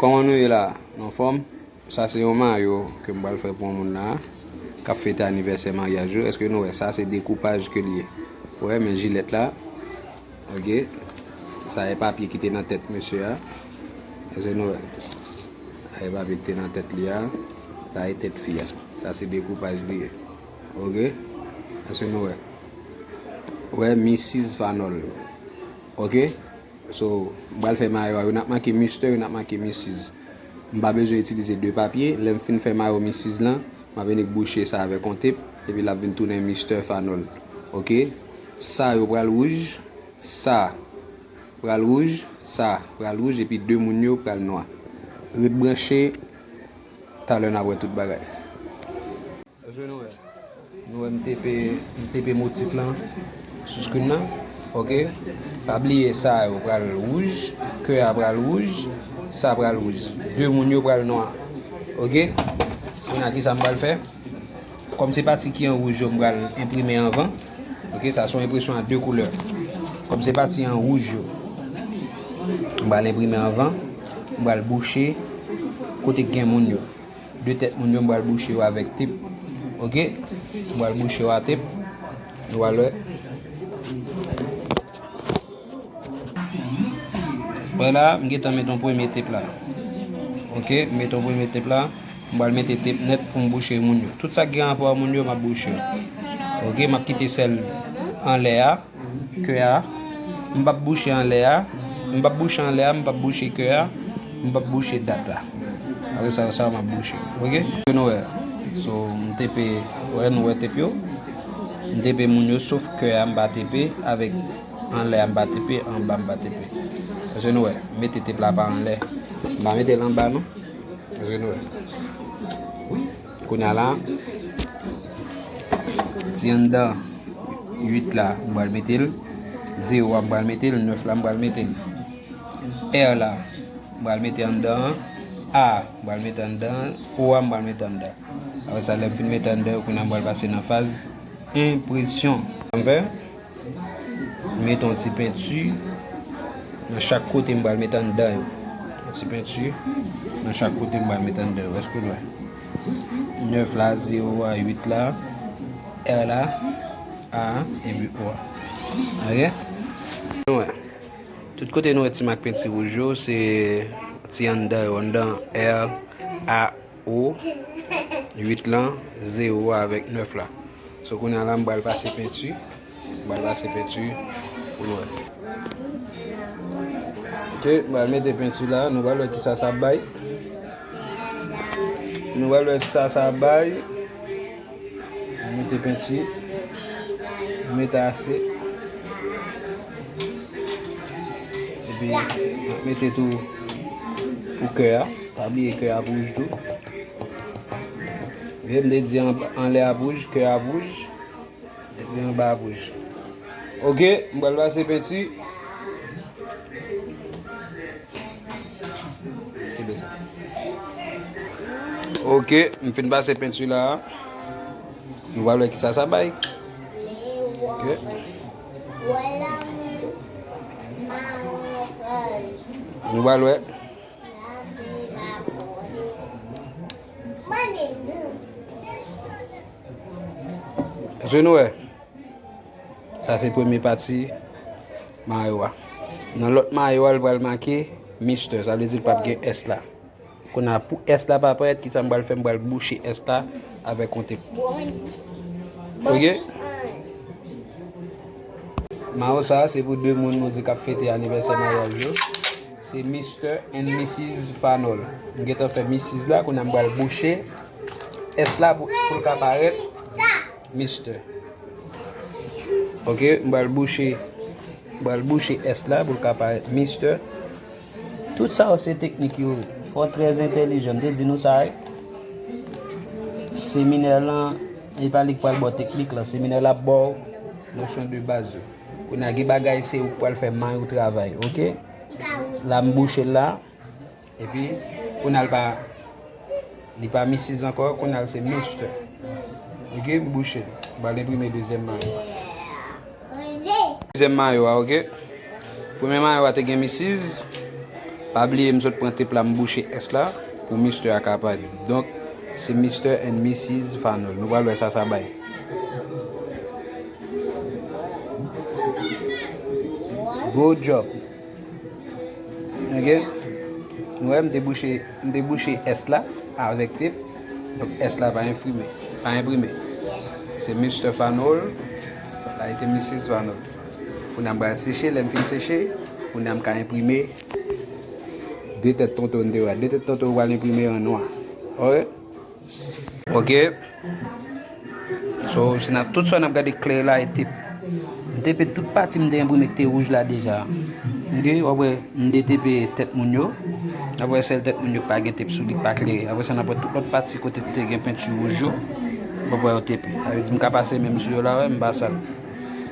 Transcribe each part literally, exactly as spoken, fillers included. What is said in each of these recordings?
Kòman nou ye la? Nou anfòm? Sa se yon mayo ke m pral fè pou yon moun la k ap fete anivèsè maryaj yo. Èske nou wè? Sa se dekoupaj ke l ye. Ou wè, men jilèt la. Ok. Sa e papye ki te nan tèt mesye a. Èske nou wè? Sa e papye ki te nan tèt li a. Sa e tèt fi a. Sa se dekoupaj li ye. Ok. Èske nou wè? Ou wè, Misiz Fanòl. Ok. So, m pral fè mayo a. Youn ap make Mister, youn ap make Misiz. M pa bezwen itilize de papye. Lè m fin fè mayo Misiz lan, m ap vin bouche sa avèk yon tep, epi l ap vin tounen Mister Fanòl. Ok? Sa yo pral wouj, sa pral wouj, sa pral wouj, epi de moun yo pral nwa. Ret branche, talè n ap wè tout bagay. Èske nou wè? Nou wè m tepe, m tepe motif lan sou screen nan. Ok. Pa bliye sa yo pral wouj, kè a pral wouj, sa pral wouj. De moun yo pral nwa. Ok. Kounye a ki sa m pral fè? Kòm se pati ki an wouj yo m pral enprime anvan. Ok, sa se yon enpresyon a de koulè. Kòm se pati an wouj yo m pral enprime anvan, m pral bouche kote k gen moun yo. De tèt moun yo, m pral bouche yo avèk tep. Ok? M pral bouche yo a tep. Nou pral wè. Wè la, m gentan met yon premye tep la. Ok? M met yon premye tep la. M pral mete tep nèt pou m bouche moun yo. Tout sa k gen rapò a moun yo, m ap bouche yo. Ok? M ap kite sèl anlè a. Kè a, m p ap bouche anlè a, m p ap bouche anlè a, m p ap bouche kè a, m p ap bouche dat la. Apre sa, sa m ap bouche. Ok? Nou wè. So, m tepe, wè, nou wè tep yo. M tepe moun yo, sof kè a, m pa tepe, avèk anlè a, m pa tepe, anba, m pa tepe. Èske nou wè? M mete tep la pa anlè. M pa mete l anba, non. Èske nou wè? Kounye a la, ti anndan uit la, m pral mete l. Zewo a, m pral mete l. Nèf la, m pral mete l. R la, m pral mete anndan an. A, m pral mete anndan an. O a, m pral mete anndan. Apre sa, lè m fin mete anndan yo, kounye a, m pral pase nan faz enpresyon. Sa m fè? M mete yon ti penti nan chak kote m pral mete anndan yo. Yon ti penti nan chak kote m pral mete anndan yo. Èske w wè? Nèf la, zewo a, uit la, R la, A a, epi O a. Ok? Nou wè. Tout kote nou wè ti mak penti wouj yo, se ti anndan yo, anndan R, A, O, uit lan, zewo a avèk nèf la. So, kounye a la, m pral pase penti. M pral pase penti pou nou wè. Ok, m pral mete penti la. Nou pral wè kisa sa ap bay. Nou pral wè kisa sa ap bay. M mete penti. M mete ase. Epi, m ap mete tou pou kè a. Pa bliye kè a ap wouj tou. Ok, m te di an, anlè a ap wouj, kè a ap wouj, epi anba a ap wouj. Ok, m pral pase penti. Kenbe sa. Ok, m fin pase penti la. Nou pral wè kisa sa bay. Ok. Nou pral wè. Èske nou wè? Sa se premye pati mayo a. Nan lòt mayo a, l pral make Mister. Sa vle di l p ap gen S la. Kounye a, pou S la pa parèt, kisa m pral fè? M pral bouche S la avèk yon tep. Ok? Mayo sa a, se pou de moun nou di k ap fete anivèsè maryaj yo. Se Mister and Misiz Fanòl. M gentan fè Misiz la, kounye a m pral bouche S la pou, pou l ka parèt Mister. Ok, m pral bouche, m pral bouche S la pou l ka parèt Mister. Tout sa yo se teknik yo. Fò w trè entèlijan. M te di nou sa, wi. Seminè lan, e pa li k pral ba w teknik lan. Seminè la ap ba w nosyon de baz yo. Kounye a, gen bagay se ou k pral fè may ou travay, ok? La, m bouche l la. Epi, kounye a l pa, li pa Misiz ankò, kounye a l se Mister. Ok, m bouche l. M pral enprime dezyèm mayo a. Dezyèm mayo a, ok. Premye mayo a te gen Misiz. Pa bliye m sot pran tep la, m bouche S la pou Mister a ka parèt. Donk, se Mister and Missus Fanol. Nou pral wè sa sa bay. Good job. Ok. Nou wè m te bouche, m te bouche S la avèk tep. Donk S la pa enprime, pa enprime. Se Mister Fanol, la e te Missus Fanol. Kounye a m pral seche, lè m fin seche, kounye a m ka enprime de tèt tonton n te wè. De tèt tonton yo pral enprime an nwa. Ok. Ok. So, si n ap, tout sa n ap gade klè la e tep. M tepe tout pati m te enprime ki te wouj la deja. Ok, w ap wè m te tepe tèt moun yo. W ap wè sèl tèt moun yo k pa gen tep sou li, k pa klere. Apre sa, n ap wè tout lòt pati kote te gen penti wouj yo. W ap wè yo tepe. Sa vle di m ka pase men m sou yo la, wè, m pa sal.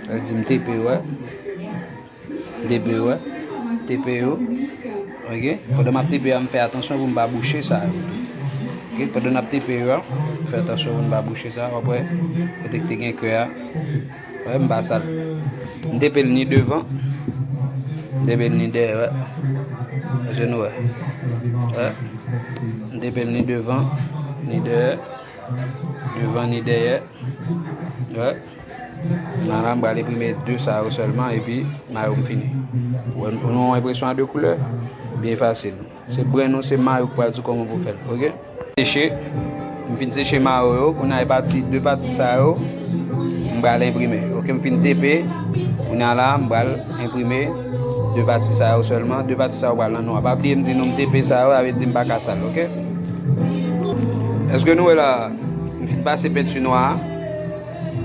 Sa vle di m tepe, wè. Tepe yo, wè. Tepe yo. Ok? Pandan m ap tepe a, m fè atansyon pou m pa bouche sa yo tou. Ok? Pandan n ap tepe yo a, fè atansyon pou n pa bouche sa. W ap wè, kote k te gen kè a. Wè, m pa sal. M tepe l ni devan. M tepe l ni dèyè, wè. Èske nou wè? Wè. M tepe l ni devan, ni dèyè. Devan, ni dèyè. Wè. Nan la, m pral enprime de sa yo sèlman, epi mayo m fini. Ou wè, nou wè yon enpresyon a de koulè? Byen fasil. Se brenn ou, se mayo k pral di w kòman pou w fè l, ok? Seche. M fin seche mayo yo, kounye a e pati, de pati sa yo, m pral enprime. Ok, m fin tepe, kounye a la, m pral enprime de pati sa yo sèlman, de pati sa yo pral nan nwa. Pa bliye m di nou m tepe sa yo, sa vle di m pa ka sal, ok? Èske nou wè la, m fin pase penti nwa a?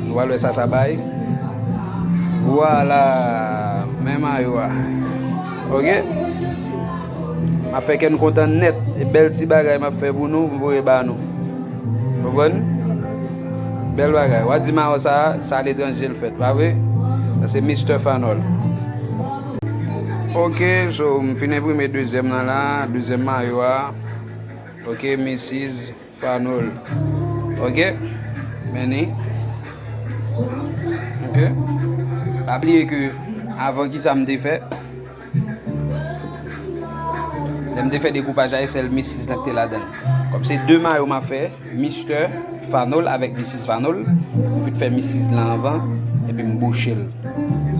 Nou pral wè sa sa bay. Vwala, men mayo a. Ok? M ap fè kè n kontan nèt. E bèl ti bagay m ap fè pou nou, m voye ba nou. Konprann? Bèl bagay. W a di mayo sa, sa aletranje l fèt, pa vre? Sa se Mister Fanol. Ok, so, m fin enprime dezyèm nan la, dezyèm mayo a. Ok, Missus Fanol. Ok? Men ni. Ok? Pa bliye ke avan ki sa m te fè? Lè m te fè dekoupaj la, e sèl Missus lan ki te ladan l. Kòm se de mayo m ap fè, Mister Fanol avèk Missus Fanol, m vin fè Missus lan anvan, epi m bouche l.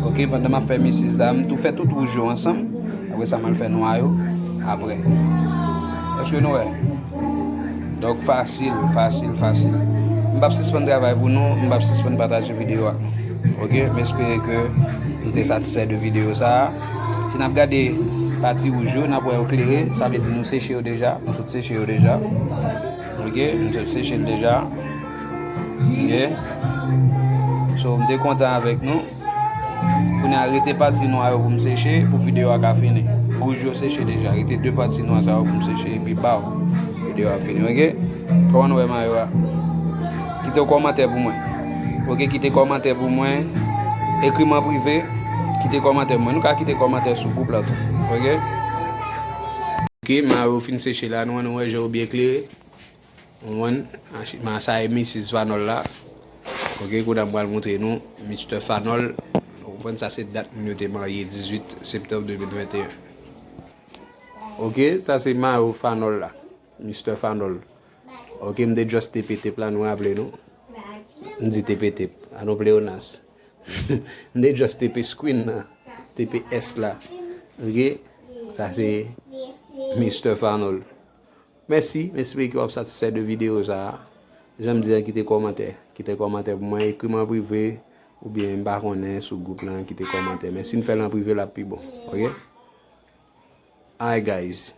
Ok, pandan m ap fè Missus la, m tou fè tout wouj yo ansanm. Apre sa, m al fè nwa yo apre. Èske nou wè? Donk, fasil, fasil, fasil. M p ap sispann travay pou nou, m p ap sispann pataje videyo ak nou. Ok, m espere ke nou te satisfè de videyo sa a. Si n ap gade pati wouj yo, n ap wè yo klere, sa vle di nou seche yo deja, nou sot seche yo deja. Ok, nou sot seche l deja. Ok. So, m te kontan avèk nou. Kounye a, rete pati nwa yo pou m seche, pou videyo a ka fini. Wouj yo seche deja, rete de pati nwa sa yo pou m seche, epi baw, videyo a fini, ok? Kòman nou wè mayo a? Kite yon kòmantè pou mwen. Ok, kite kòmantè pou mwen. Ekri m an prive, kite kòmantè pou mwen. Nou ka kite kòmantè sou gwoup la tou, ok? Ok, mayo fin seche la, nou, nou wè jan yo byen klere. Ou konprann? Achi-, ma sa e Missus Fanol la. Ok, kounye a m pral montre nou Mister Fanol. Ou konprann, sa se dat moun yo te marye, dizuit septanm de mil venteyen. Ok, sa se mayo Fanol la. Mister Fanol. Ok, m te just tepe tep la, nou raple nou. M di tepe tep. A nou pleyonas. M te just tepe screen nan. Tepe S la. Ok, sa se Mister Fanol. Mèsi, m espere ke w ap satisfè de videyo sa a. Jan m di a, kite kòmantè. Kite kòmantè pou mwen, ekri m an prive, oubyen m pa konnen sou gwoup lan, kite kòmantè. Men si n fè l an prive, l ap pi bon. Ok? Alright, guys.